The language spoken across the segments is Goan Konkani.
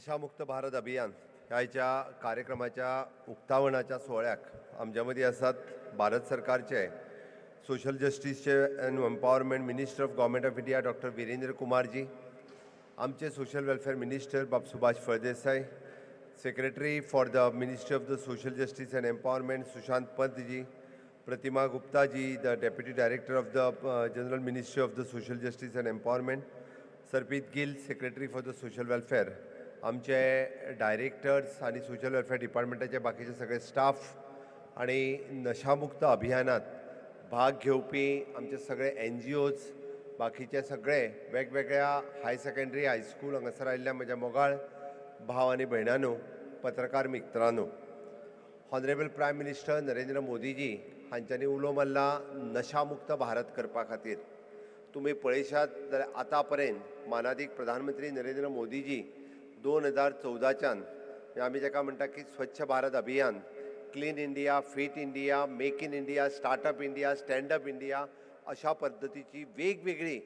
नशामुक्त भारत अभियान ह्या कार्यक्रमाच्या उक्तावणाच्या सुवाळ्याक आमच्या मदीं आसात भारत सरकारचे social जस्टीसचे and empowerment minister of government of India doctor Virendra Kumarji, आमचे सोशल वेलफेअर मिनिस्टर बाब Subhash Phaldesai, secretary for the ministry of the social justice and empowerment Sushant Pantji, Pratima Guptaji the deputy director of the general ministry of the social justice and empowerment, Sarpreet Gill secretary for the social welfare, आमचे डायरेक्टर्स आनी सोशल वेलफेअर डिपार्टमेंटाचे बाकीचे सगळे स्टाफ आनी नशामुक्त अभियानात भाग घेवपी आमचे सगळे एनजीओज, बाकीचे सगळे वेगवेगळ्या हाय सेकंडरी हायस्कूल हांगासर आयिल्ल्या म्हज्या मोगाळ भाव आनी भयणांनो, पत्रकार मित्रांनो, honourable prime minister Narendra Modiji हांच्यांनी उलो मारला नशामुक्त भारत करपा खातीर. तुमी पळयशात जाल्यार आतां पर्यंत मानादीक प्रधानमंत्री नरेंद्र मोदीजी 2014च्यान आमी जाका म्हणटा की Swachh Bharat Abhiyan, clean India, fit India, make in India, startup India, stand up India अशा पद्दतीची वेगवेगळी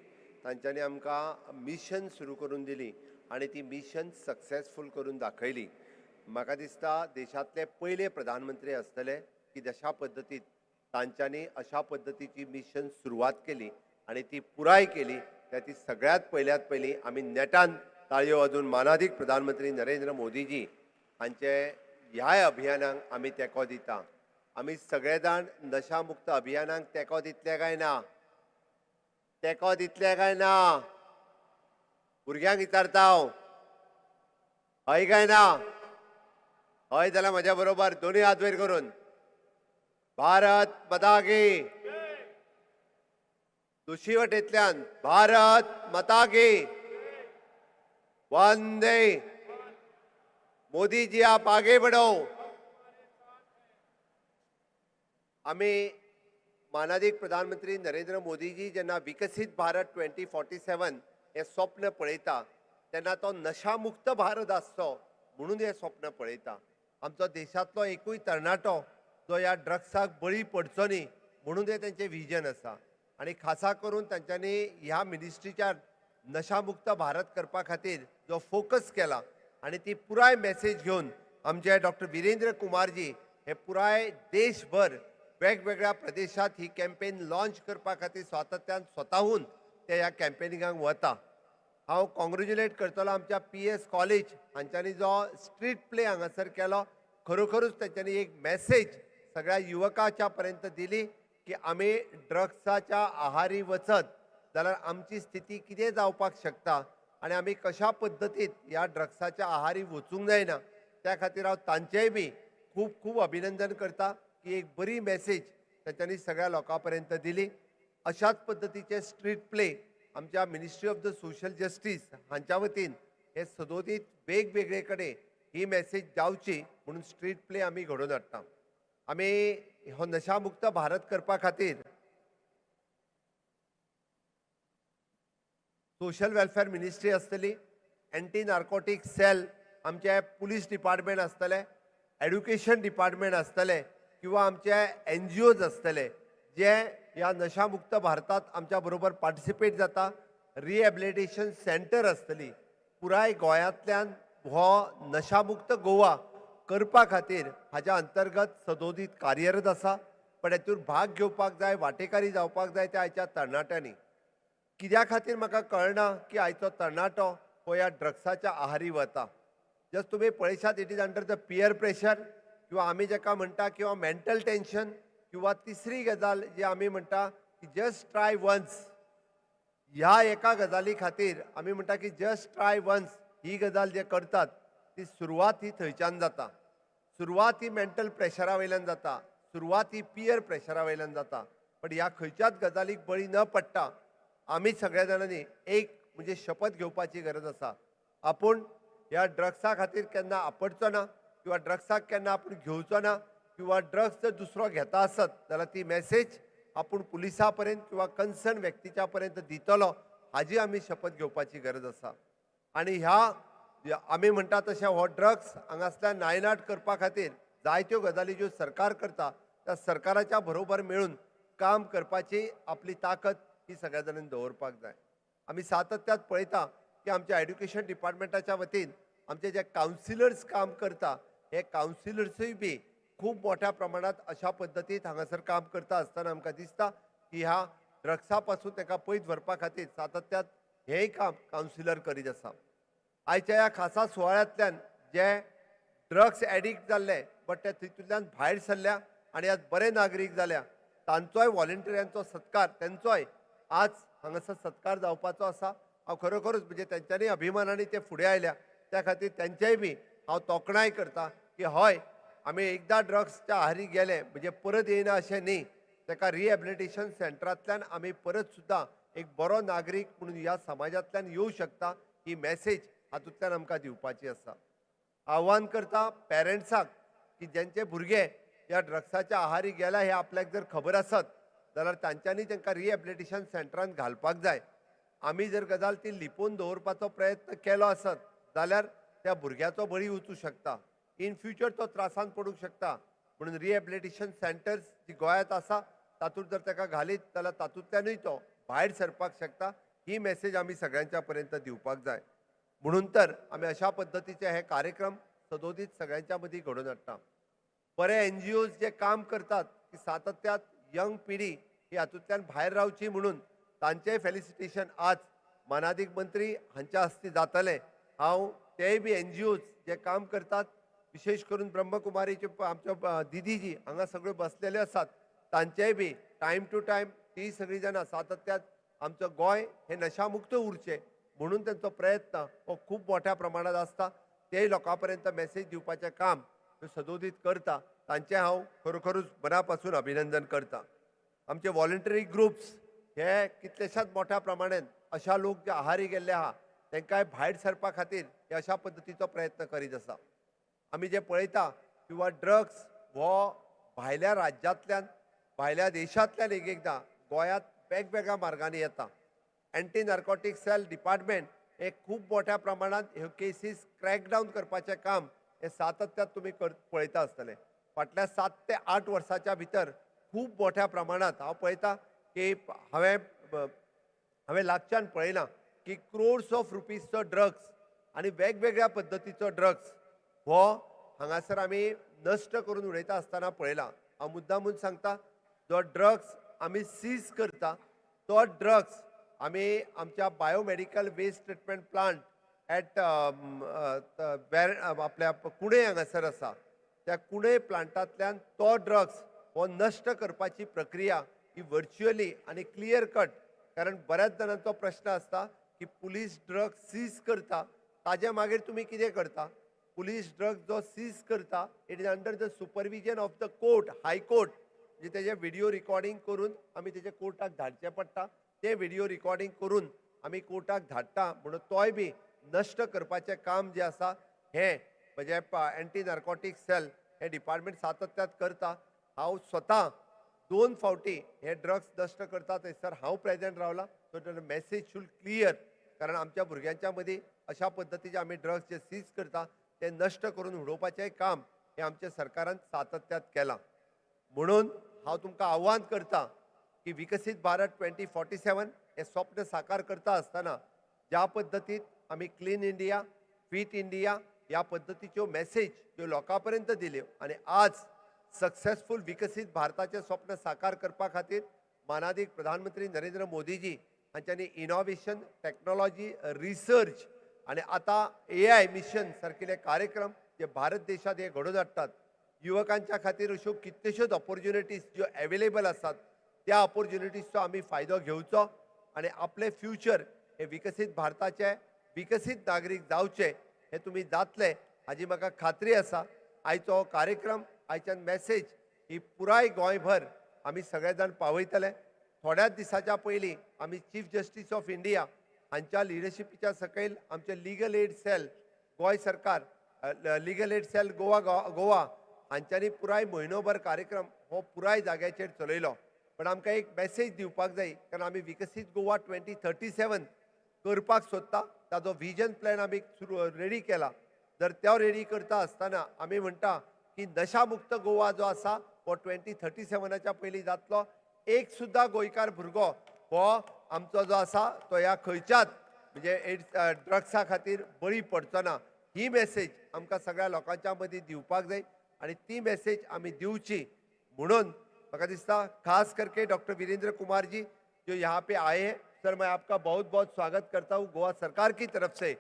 तांच्यांनी आमकां मिशन सुरू करून दिली आनी ती मिशन सक्सेसफूल करून दाखयली. म्हाका दिसता देशांतले पयले प्रधानमंत्री आसतले की जशा पद्दतीन तांच्यांनी अशा पद्दतीची मिशन सुरवात केली आनी ती पुराय केली. त्या ती सगळ्यांत पयल्यात पयलीं आमी नेटान ताळयो वाजोवन मानादीक प्रधानमंत्री नरेंद्र मोदीजी हांचे ह्याय अभियानाक आमी तेंको दिता. आमी सगळे जाण नशामुक्त अभियानाक तेंको दितले काय ना? तेंको दितले काय ना? भुरग्यांक विचारता हांव, हय काय ना? हय जाल्यार म्हज्या बरोबर दोनूय हात वयर करून भारत माता की, दुसरी वटेंतल्यान भारत माता की, वंदे मोदीजी आप आगे बढ़ो. आमी मानादीक प्रधानमंत्री नरेंद्र मोदीजी जेन्ना विकसीत भारत 2047 हें स्वप्न पळयता तेन्ना तो नशामुक्त भारत आसचो म्हणून हें स्वप्न पळयता. आमचो देशांतलो एकूय तरणाटो जो ह्या ड्रग्साक बळी पडचो न्ही म्हणून हें तेंचें विजन आसा. आनी खासा करून तांच्यांनी ह्या मिनिस्ट्रीच्या नशामुक्त भारत करपा खातीर जो फोकस केला आनी ती पुराय मॅसेज घेवन आमचे डॉक्टर विरेंद्र कुमारजी हे पुराय देशभर वेगवेगळ्या प्रदेशात ही कॅम्पेन लॉन्च करपा खातीर सातत्यान स्वताहून ते ह्या कॅम्पेनिंगाक वता. हांव कॉंग्रेच्युलेट करतलो आमच्या PS college हांच्यांनी जो स्ट्रीट प्ले हांगासर केलो, खरोखरूच तेंच्यांनी एक मॅसेज सगळ्या युवकाच्या पर्यंत दिली की आमी ड्रग्साच्या आहारी वचत जाल्यार आमची स्थिती कितें जावपाक शकता आनी आमी कशा पद्दतीन ह्या ड्रग्साच्या आहारी वचूंक जायना. त्या खातीर हांव तांचेय बी खूब खूब अभिनंदन करता की एक बरी मॅसेज तांच्यांनी सगळ्या लोकां पर्यंत दिली. अशाच पद्दतीचे स्ट्रीट प्ले आमच्या ministry of the social justice हांच्या वतीन हे सदोदीत वेगवेगळे कडेन ही मॅसेज जावची म्हणून स्ट्रीट प्ले आमी घडोवन हाडटा. आमी हो नशामुक्त भारत करपा खातीर सोशल वेलफेअर मिनिस्ट्री आसतली, एंटी नार्कोटीक सेल आमचे पुलीस डिपार्टमेंट आसतले, एड्युकेशन डिपार्टमेंट आसतले किंवा आमचे एनजीओज आसतले जे ह्या नशामुक्त भारतात आमच्या बरोबर पार्टिसिपेट जाता. रिहेबिलिटेशन सेंटर आसतली. पुराय गोंयांतल्यान हो नशामुक्त गोवा करपा खातीर हाज्या अंतर्गत सदोदीत कार्यरत आसा. पण हेतून भाग घेवपाक जाय, वांटेकारी जावपाक जाय त्या आयच्या तरणाट्यांनी. कित्या खातीर म्हाका कळना की आयचो तरणाटो हो ह्या ड्रग्साच्या आहारी वता. जस्ट तुमी पळयशात it is under the peer pressure किंवा आमी जाका म्हणटा किंवा मेंटल टेन्शन किंवा तिसरी गजाल जी आमी म्हणटा की जस्ट ट्राय वन्स. ह्या एका गजाली खातीर आमी म्हणटा की जस्ट ट्राय वन्स ही गजाल जे करतात ती सुरवात ही थंयच्यान जाता. सुरवात ही मेंटल प्रेशरा वयल्यान जाता, सुरवात ही पियर प्रेशरा वयल्यान जाता. पण ह्या खंयच्याच गजालीक बळी न पडटा आमी सगळ्या जाणांनी एक म्हणजे शपथ घेवपाची गरज आसा. आपूण ह्या ड्रग्सा खातीर केन्ना आपडचो ना किंवा ड्रग्साक केन्ना आपूण घेवचो ना किंवा ड्रग्स जर दुसरो घेता आसत जाल्यार ती मॅसेज आपूण पुलिसां पर्यंत किंवा कन्सर्न व्यक्तीच्या पर्यंत दितलो हाजी आमी शपथ घेवपाची गरज आसा. आनी ह्या आमी म्हणटा तशें हो ड्रग्स हांगासल्यान नायनाट करपा खातीर जायत्यो गजाली ज्यो सरकार करता त्या सरकाराच्या बरोबर मेळून काम करपाची आपली ताकद ही सगळ्या जाणांनी दवरपाक जाय. आमी सातत्यात पळयता की आमच्या एड्युकेशन डिपार्टमेंटाच्या वतीन आमचे जे कावन्सिलर्स काम करता हे कावन्सिलर्सूय बी खूब मोठ्या प्रमाणात अशा पद्दतीत हांगासर काम करता आसतना आमकां दिसता की ह्या ड्रग्सा पासून ताका पयस व्हरपा खातीर सातत्यात हेंय काम कावन्सिलर करीत आसा. आयच्या ह्या खासा सुवाळ्यांतल्यान जे ड्रग्स एडिक्ट जाल्ले बट ते तितूंतल्यान भायर सरल्या आनी आज बरे नागरीक जाल्या तांचोय वॉलंटियरांचो सत्कार, तेंचोय आज हांगासर सत्कार जावपाचो आसा. हांव खरोखरूच म्हणजे तेंच्यांनी अभिमानांनी ते फुडें आयल्या, त्या खातीर तेंचेय बी हांव तोखणाय करता की हय आमी एकदां ड्रग्सच्या आहारी गेले म्हणजे परत येयना अशें न्ही, ताका रिहेबिलिटेशन सेंटरांतल्यान आमी परत सुद्दां एक बरो नागरीक म्हणून ह्या समाजांतल्यान येवं शकता ही मॅसेज हातूंतल्यान आमकां दिवपाची आसा. आव्हान करता पेरंट्साक की ज्यांचे भुरगे ह्या ड्रग्साच्या आहारी गेला हे आपल्याक जर खबर आसत जाल्यार तांच्यांनी तांकां रिहेबिलिटेशन सेंटरान घालपाक जाय. आमी जर गजाल ती लिपोवन दवरपाचो प्रयत्न केलो आसत जाल्यार त्या भुरग्याचो बळी वचूं शकता, इन फ्युचर तो त्रासान पडूंक शकता. म्हणून रिहेबिलिटेशन सेंटर्स जी गोंयांत आसा तातूंत जर ताका घालीत जाल्यार तातूंतल्यानूय तो भायर सरपाक शकता ही मॅसेज आमी सगळ्यांच्या पर्यंत दिवपाक जाय. म्हणून तर आमी अशा पद्दतीचे हे कार्यक्रम सदोदीत सगळ्यांच्या मदीं घडोवन हाडटा. बरे एनजीओज जे काम करतात की सातत्यात यंग पिढी ही हातूंतल्यान भायर रावची म्हणून तांचेय फेलिसिटेशन आज मानादीक मंत्री हांच्या हस्ते जातलें. हांव तेय बी एनजीओज जे काम करतात विशेष करून ब्रह्मकुमारीचे आमच्यो दिदीजी हांगा सगळ्यो बसलेले आसात तांचेय बी टायम टू टायम ती सगळीं जाणां सातत्यात आमचो गोंय हे नशामुक्त उरचें म्हणून तेंचो प्रयत्न हो खूब मोठ्या प्रमाणात आसता. तेय लोकां पर्यंत मॅसेज दिवपाचें काम सदोदीत करता, तांचें हांव खरोखरूच मना पासून अभिनंदन करता. आमचे वॉलंटरी ग्रुप्स हे कितलेशाच मोठ्या प्रमाणान अशा लोक जे आहारी गेल्ले आहा तांकांय भायर सरपा खातीर हे अशा पद्दतीचो प्रयत्न करीत आसा. आमी जे पळयता किंवा ड्रग्स हो भायल्या राज्यांतल्यान भायल्या देशांतल्यान एक एकदां गोंयांत वेगवेगळ्या मार्गांनी येता. एंटी नार्कोटीक सेल डिपार्टमेंट हे खूब मोठ्या प्रमाणात ह्यो केसीस क्रॅकडावन करपाचें काम हे सातत्यात तुमी पळयता आसतले. फाटल्या 7 ते 8 वर्साच्या भितर खूब मोठ्या प्रमाणात हांव पळयता की हांवें लागच्यान पळयलां की क्रोर्स ऑफ रुपीजचो ड्रग्स आनी वेगवेगळ्या पद्दतीचो ड्रग्स हो हांगासर आमी नश्ट करून उडयता आसतना पळयला. हांव मुद्दामून सांगता, जो ड्रग्स आमी सीज करता तो ड्रग्स आमी आमच्या biomedical waste treatment plant at आपल्या कुणे हांगासर आसा त्या कुणे प्लांटांतल्यान तो ड्रग्स हो नश्ट करपाची प्रक्रिया ही वर्च्युअली आनी क्लियर कट, कारण बऱ्याच जाणांचो प्रश्न आसता की पुलीस ड्रग्स सीज करता ताजे मागीर तुमी कितें करता. पुलीस ड्रग्स जो सीज करता it is under the supervision of the court, high court, म्हणजे तेजें व्हिडियो रिकॉर्डिंग करून आमी तेजे कोर्टाक धाडचें पडटा. तें व्हिडियो रिकॉर्डिंग करून आमी कोर्टाक धाडटा म्हणून तोय बी नश्ट करपाचें काम जें आसा हें म्हणजे एंटी नार्कोटीक सेल हें डिपार्टमेंट सातत्यात करता. हांव स्वता 2 फावटी हे ड्रग्स नश्ट करता थंयसर हांव प्रेजेंट रावला. सो मॅसेज should clear, कारण आमच्या भुरग्यांच्या मदीं अशा पद्दतीचे आमी ड्रग्स जे सीज करता ते नश्ट करून उडोवपाचें काम हें आमच्या सरकारान सातत्यात केलां. म्हणून हांव तुमकां आव्हान करता की विकसीत भारत 2047 हें स्वप्न साकार करता आसतना ज्या पद्दतीत आमी क्लीन इंडिया, फिट इंडिया ह्या पद्दतीच्यो मॅसेज ज्यो लोकां पर्यंत दिल्यो आनी आज सक्सेसफूल विकसीत भारताचें स्वप्न साकार करपा खातीर मानादीक प्रधानमंत्री नरेंद्र मोदीजी हांच्यांनी इनोवेशन, टॅक्नोलॉजी, रिसर्च आनी आतां AI mission सारकिले कार्यक्रम जे भारत देशांत हे घडोवन हाडटात. युवकांच्या खातीर अश्यो कितल्योश्योच ऑपॉर्च्युनिटीज ज्यो एवेलेबल आसात त्या ऑपॉर्च्युनिटीजचो आमी फायदो घेवचो आनी आपलें फ्युचर हे विकसीत भारताचे विकसीत नागरीक जावचे हे तुमी जातले हाजी म्हाका खात्री आसा. आयचो हो कार्यक्रम, आयच्यान मॅसेज ही पुराय गोंयभर आमी सगळे जाण पावयतले. थोड्याच दिसाच्या पयलीं आमी चीफ जस्टीस ऑफ इंडिया हांच्या लिडरशिपीच्या सकयल आमचे लिगल एड सेल गोंय सरकार, legal aid cell Goa Goa हांच्यांनी पुराय म्हयनोभर कार्यक्रम हो पुराय जाग्याचेर चलयलो. पण आमकां एक मॅसेज दिवपाक जाय, कारण आमी विकसीत गोवा 2037 करपाक सोदता, ताजो विजन प्लॅन आमी रेडी केला. जर तो रेडी करता आसतना आमी म्हणटा की नशामुक्त गोवा जो आसा हो 2037च्या पयलीं जातलो. एक सुद्दां गोंयकार भुरगो हो आमचो जो आसा तो ह्या खंयच्याच म्हणजे एड्स ड्रग्सा खातीर बळी पडचो ना ही मॅसेज आमकां सगळ्या लोकांच्या मदीं दिवपाक जाय आनी ती मॅसेज आमी दिवची म्हणून म्हाका दिसता खास करके डॉक्टर वीरेंद्र कुमार जी जो यहाँ पे आए हैं, सर, मैं आपका बहुत बहुत स्वागत करता हूँ गोवा सरकार की तरफ से,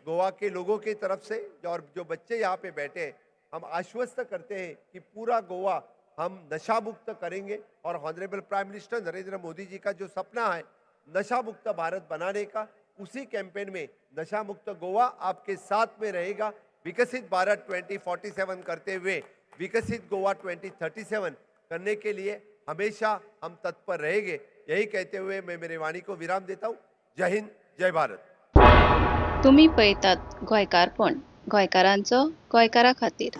गोवा के लोगों की तरफ से। और जो बच्चे यहाँ पे बैठे हैं, हम आश्वस्त करते हैं कि पूरा गोवा हम नशा मुक्त करेंगे और honourable prime minister Narendra Modi ji का जो सपना है नशा मुक्त भारत बनाने का, उसी कैंपेन में नशा मुक्त गोवा आपके साथ में रहेगा। विकसित भारत 2047 करते हुए विकसित गोवा 2037 करने के लिए हमेशा हम तत्पर रहेंगे। यही कहते हुए मैं मेरी वाणी को विराम देता हूँ। जय हिंद, जय भारत। तुमी पळयतात गोंयकारपण, गोंयकारांचो गोंयकारा खातीर।